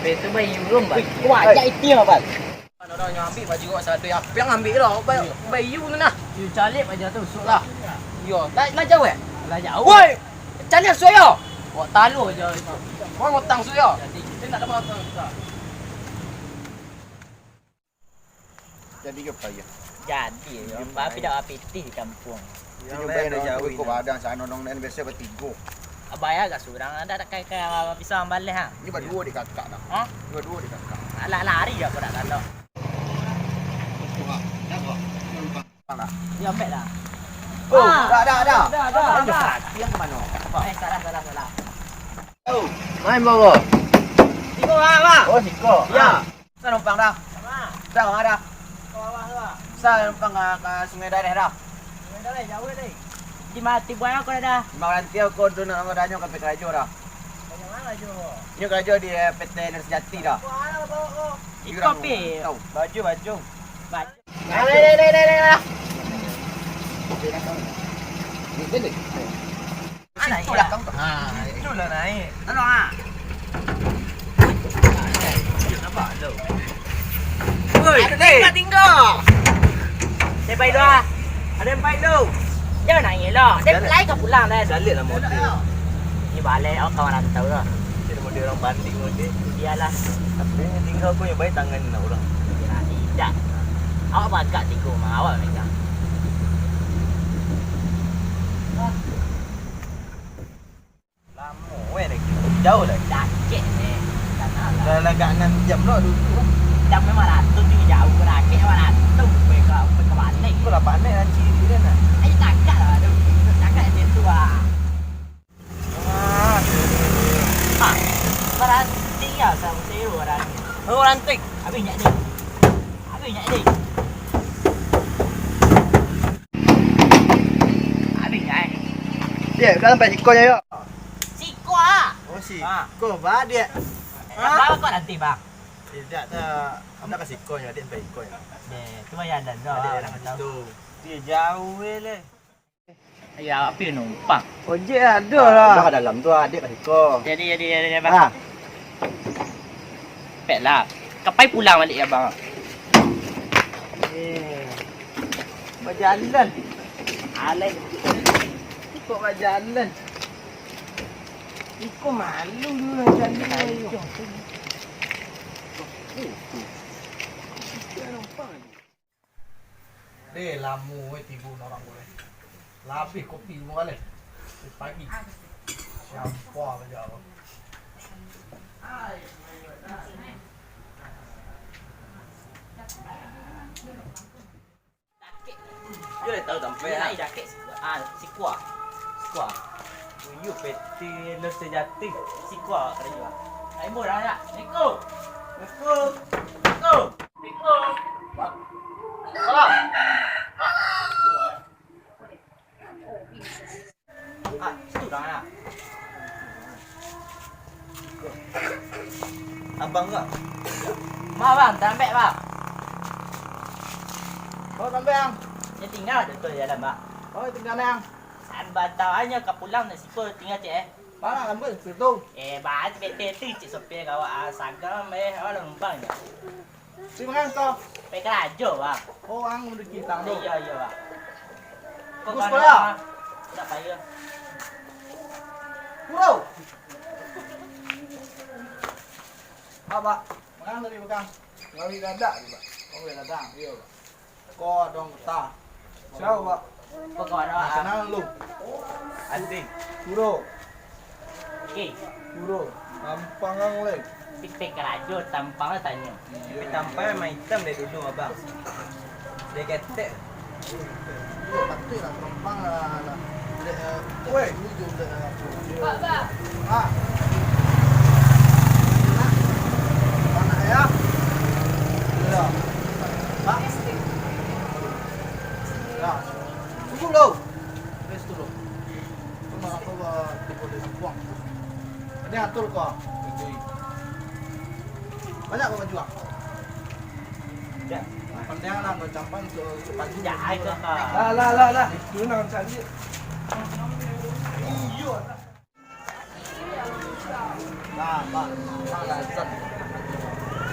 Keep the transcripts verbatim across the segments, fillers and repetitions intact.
Itu bayu urang, Bang. Wih, wah, ajak itu, Bang. Kan urang yang ambil baju awak satu, ya. Yang ambil lah, ba-, bayu tu nah. Yu caliak aja tu, sudah. Yo, lah, lah jauh, eh? Lah jauh. Woi, caliak suyo. Awak talu aja itu. Awak ngutang suyo. Jadi, kita nak dapat ngutang kita. Jadi ke payah? Jadi, yo, tapi dak pitih di kampuang. Itu nyo bayar dah jauh, iko badan sano nong nan biaso batigo. Bayar agak surang, dak, dak kai, kai bisa mambaleh, ha? Ini baduo dek kakak dah. Ha? Ini baduo dek kakak. Alah, lari je aku dak tahu. Dah, dah. Yo, ambek dah. Oh, dah, dah, dah. Dah, dah, dah. Hati yang ke mano? Eh, salah, salah, salah. Oh, main bola. Siko, Bang, Bang. Oh, siko. Ya. Sa numpang dah. Sa kama dah? Sa numpang ka, ka Sungai Dareh dah. Di ma tibo ko dah? Di Maranti ko tu nak ngadanyo ka karajo dah. Inyo karajo di, eh, P T Energi Sejati dah. Iko pi. Baju, baju. Baju. Deh, deh, deh, deh, deh lah. Ah, naik lah. Itu lah naik. Tolong ah. Nampak tu. Oi, tinggal, tinggal. Saya pai dulu ah. Ada yang pai dulu. Jangan naik lah. Dia lai ka pulang dah. Balik lah motor. Ni balik, awak kawan rantau lah. Jadi model orang banding model. Iyalah. Tapi tinggal aku yang baik tangan nak orang. Tidak. Awak bagak tigo mah, awak megang. Lamo weh lagi. Jauh lagi. Dakek ni. Dah lah agak enam jam lo duduk. Jam memang ratus tu jauh, dakek memang ratus. Mereka, mereka balik. Itulah panek lah ciri dia nak. Ayo cakap lah tu. Cakap macam tu ah. Ah, berarti ya sama saya orang ni. Oh, ranting. Habis nyak ni. Habis nyak ni. Habis nyak eh. Ya, dah sampai siko nyo yo. Siko ah. Oh, siko. Ah. Ba, dia. Berapa kau nanti, Bang? Tidak tak. Anda kasih siko nyo, dia sampai siko nyo. Deh, tu bayar dah. Ada orang tahu. Dia jauh weh leh. Ya, api numpang. Ojek ado lah. Dah dalam tu, adik kat siko. Jadi, jadi, jadi, jadi, Bang. Ha. Pek lah. Kapai pulang balik ya, Bang. Eh. Bajalan. Alai. Kok bajalan? Iko malu dulu jalan. Deh, lamo weh tibo urang ko leh. Labih kopi urang ko leh. Dari pagi. Siapa kerja ko? Yo lah tahu sampai ah. Dakek sikua. Ah, sikua. Sikua. Yo P T Energi Sejati. Sikua karajo. Ai murah dak? Assalamualaikum. Assalamualaikum. Assalamualaikum. Salam. Ah, situ dah lah. Abang kak. Ma bang, tarambek bang. Kau tarambek ang. Dia tinggal je tu dalam bang. Kau tinggal ang. Saban tahu aja ka pulang nak siapa tinggal cek eh. Mana lambat situ? Eh, bang, bete tu cek sopir kau ah, sagam eh, awak numpang je. Terima kasih kau. Pai karajo, Bang. Oh, ang udah kita tu. Iya, iya, Bang. Kau sekolah? Tidak payah. Bro. Apa? Mengang dari belakang. Lari dadak tu, Pak. Oh, ya dadak. Iya, Pak. Kau dong ta. Siapa, Pak? Kau kawan awak? Senang lu. Anjing. Bro. Oke. Bro, tampang ang leh. Tipe karajo, tampang lah tanyo. Tapi tampang memang hitam dari dulu, abang. Dia ketek. Patut lah tampang lah, lah. Dia, eh, weh. Setuju dia, eh, apa. Pak, Pak. Ah. Anak ya. Ya. Pak. Ya. Tunggu dulu. Rest dulu. Cuma apa, ba, tipu dia buang. Ini atur kau. Banyak kau baju ah. Ya. Pandai lah kau campan tu, tu baju. Ya, ai kau. Lah, lah, lah, lah. Itu nang cari. Iyo. Nah, Pak, Pak Lazan.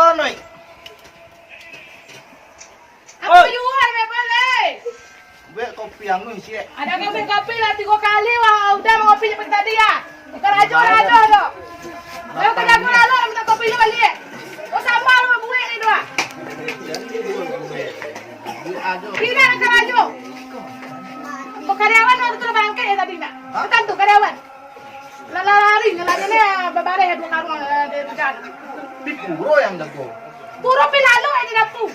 Noi. Apa Oi. Yuan, Bang, eh? Buek kopi anu, ciek. Ada kopi, kopi lah tigo kali, wah, udah mau kopi seperti tadi, ya. Karajo, karajo, tu. Lalu karajo, lalu minta kopi lu balik. Oh, sama lu buek ni, dua. Tidak ada karajo. Kok karyawan waktu tu bangkit ya tadi, nak? Hah? Bukan tu, karyawan. Lah, lah, lari, lah, lari, ni, ah, babareh duo karuang, eh, di, di jalan. Di puro yang jago. Puro pi lalu, eh, di dapur.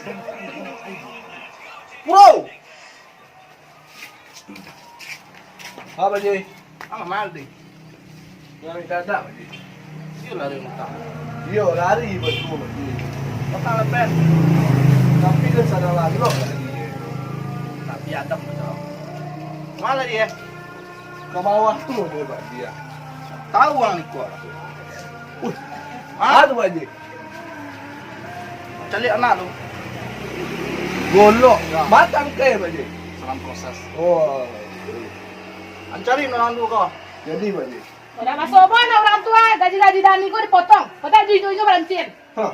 Puro! Ha, Pak Ji? Ah, mahal, deh. Lari dadak, Pak Ji. Iyo, lari utang. Iyo, lari batua, Pak Ji. Utang lepen. Tapi kan sadang lalok, Pak Ji. Tapi adem, betul. Mana dia? Ka bawah tu je, Pak Ji, ya. Tahu urang iko. Wih, ha? Anu, Pak Ji. Caliak anak tu. Golok. Ya. Batang ke, Pak Ji? Salam proses. Oh. Ancari urang tu ko. Jadi, Pak Ji. Udah masuk pun urang tua, gaji-gaji Dani ko dipotong. Padahal inyo-inyo barancin. Hah.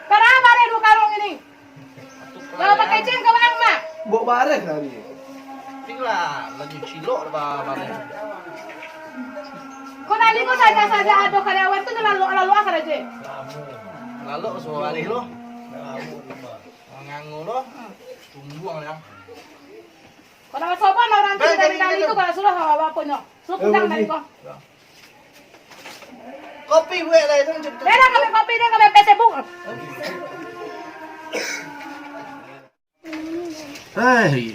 Parah bareh duo karung ini. Lah, pakai cen ka urang, Mak? Bok bareh tadi. Tinglah, lagi cilok ba-, bareh. Ko tadi ko saja-saja ado karyawan tu, lalok-lalok ah karajo. Lalok suruh bareh lo. Mangango lo. Tumbuang lah. Ko nak sopan urang tu dari tadi tu, kalau suruh apo-aponyo. Suruh pulang tadi ko. Kopi buek lah itu. Dah, dah, kami kopi, dah, kami P C buk. Hei,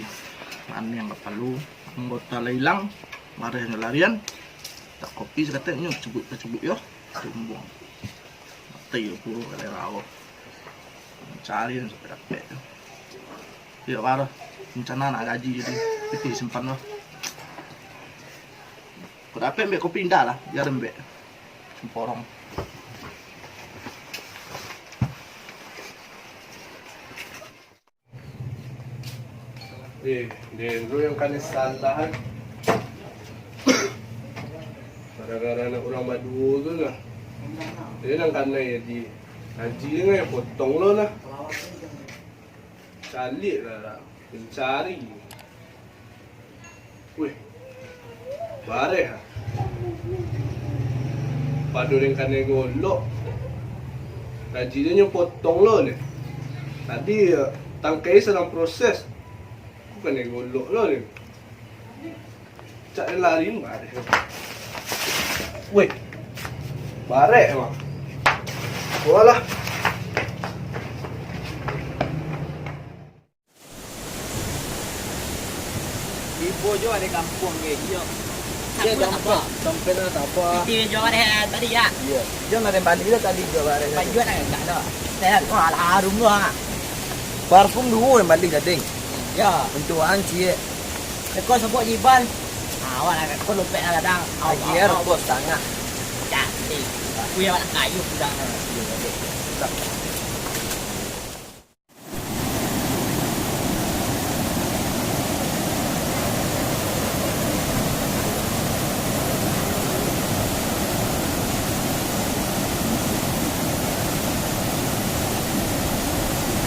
maniang kapalu, anggota lah ilang, marah nyo larian. Tak kopi sakatek nyo cebuk-cebuk yo, tumbuang. Mati yo puro kalai rawo. Cari sampai dapek. Iyo, baru rencana nak gaji jadi pitih simpan tu. Kok dapek ambek kopi indak lah, biar ambek simporong. Eh, den tu yang kanai salah kan. Gara-gara anak urang baduo tu lah. Dia nang kanai di gaji nyo potong lo lah. Caliak lah, lah. Mencari. Weh. Bareh ah. Pado den kanai golok. Gaji nyo potong lo ni. Tadi, eh, tangkai sadang proses. Ko kanai golok lo ni. Cak lari bareh. Weh. Bareh emang. Walah. Tibo jo di kampuang ge, iyo. Iyo, dompet, dompet lah, tak apa. Piti jo bareh tadi, ya? Iyo. Jo, nak den bali lah tadi jo bareh tadi. Baju nak enggak dah. Setel. Wah, alah, harum tu, ha. Parfum duo den bali tadi. Iyo. Untuak an ciek. Iko sabuk jiban. Awak lah, ko lupek lah kadang. Lagi ya, rokok setangah. Cantik. Aku yang nak kayu pulang. Iyo, oke.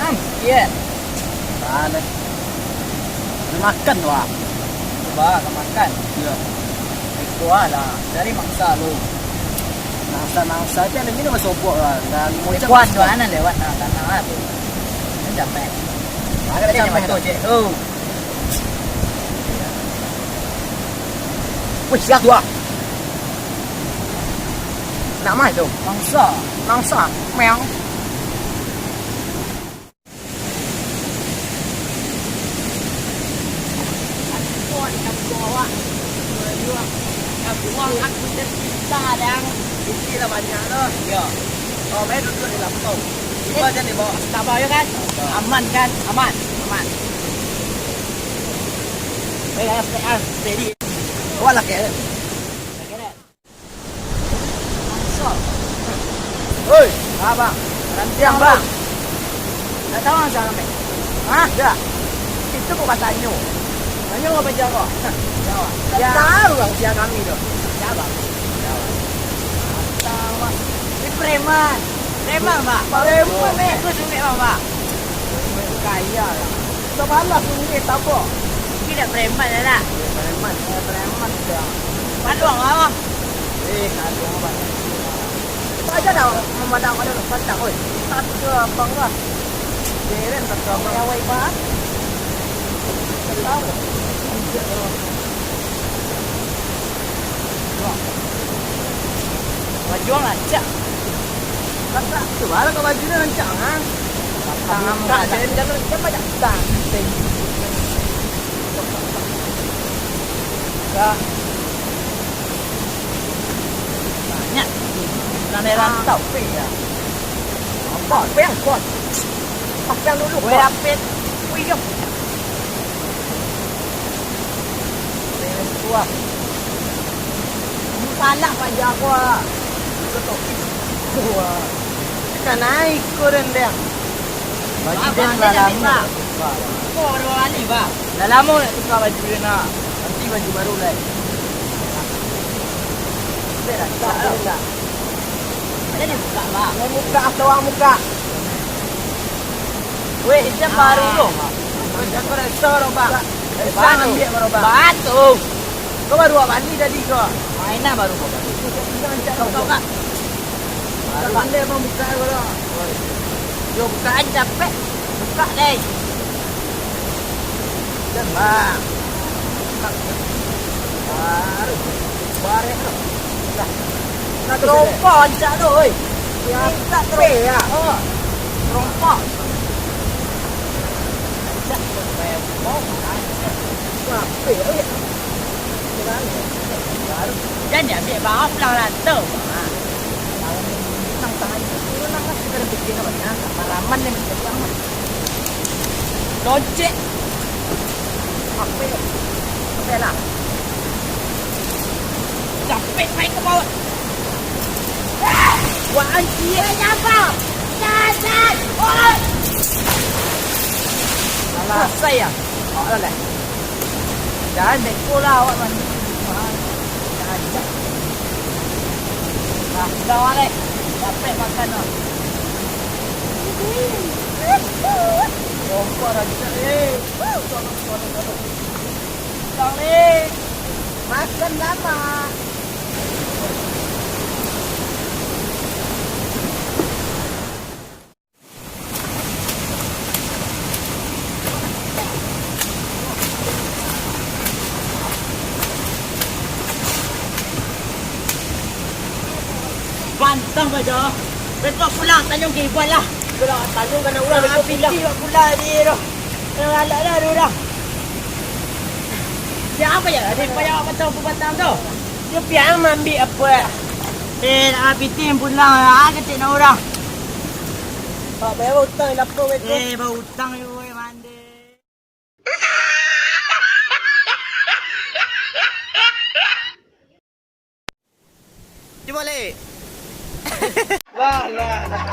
Am, iya. Mana? Makan, wah. Coba ka makan. Iya. Iko lah, cari mangsa lu. Mangsa-mangsa tu ado minum sobok lah. Dah limo jam. Kuan tu anak lewat nah, tanah lah tu. Ini capek. Agak capek tu, cek. Oh. Wih, siap tu ah. Nak mai tu? Mangsa. Mangsa. Meong. Aku buang aku tercinta dang. Isi lah banyak tu. Yo. Oh, main duduk di laptop. Tiba aja di bawah. Tak apa ya kan? Aman kan? Aman. Aman. Eh, ah, ah, steady. Wah, lah, kayak. Oi, abang. Rantiang, bang. Tak tahu asal sampai. Hah? Ya. Itu bukan tanyo. Tanyo apa jago? Jago. Ya. Tahu bang, siapa kami tu? Siapa? Tahu. Ini preman. Preman, Pak. Preman, eh. Itu sungai, Bang, Pak. Kaya lah. Sabalah sungai tabok. Tidak preman, ya, tak? Ya, preman. Eh, preman dah. Paduang, Bang. Eh, paduang, Bang. Aja dah, memandang pada lu, santai, oi. Satu dua abang lah. Beren satu abang. Yang wai, Pak. Tahu. Baju ang rancak. Rancak tu lah, kalau baju dia rancak, ha? Tangan muka, dan, dan, dan banyak utang. Utang. Banyak. Urang daerah rantau. Apa yang kau? Apa yang dulu kau? Weh, apa? Wih, jom. Wah. Kamu salah, Pak Jago. Wah. Kan naik kau rendang. Baju Abang, dia dah lama. Kau baru balik, Bang. Dah lama nak tukar baju dia nak. Nanti baju baru lah. Dah, dah, dah. Jadi buka, Bang. Mau buka atau orang buka? Weh, jam baru tu, Bang. Macam kau rasa orang, Bang. Rasa ambil baru, Bang. Batu. Kau baru awak balik tadi kau. Mainan baru kau balik. Kau, kau, kau. Baru pandai abang buka kau dah. Yo, buka aja capek. Buka deh. Dah, Bang. Baru. Barek tu. Dah. Nak terompa ancak tu, oi. Ya, minta terompa. Ya. Oh. Terompa. Ancak tu, bayar mau, ancak. Capek, oi. Jan diambiak baa pulang lah tu. Ha. Nang tangan itu turun lah, kan, kita dah bikin apa ni, ha? Kameraman ni macam apa? Loncek. Apa ya? Apa ya lah? Capek main ke bawah. Wah, anjir. Eh, siapa? Jan, Jan. Oi. Alah. Selesai ya? Awak lah, lah. Jan, beko lah awak mandi. Jan, Jan. Nah, sudah awak, leh. Capek makan lah. Rokok dah cak, eh. Tolong, tolong, tolong. Tolong, eh. Makan lama. Pantang baja. Besok pulang, tanyong ke Iban lah. Kalau tanyong kana urang, besok pulang. Piti pulang dia tu. Kalau galak lah ada urang. Siapa ya? Ada payah batang tu, batang tu. Dia piang maambiak apa? Eh, nak piti pulang lah. Kecil nak urang. Pak, bayar utang lapor, weh. Eh, bayar utang, weh, mande. Cuba, Lek. Lah, lah, lah.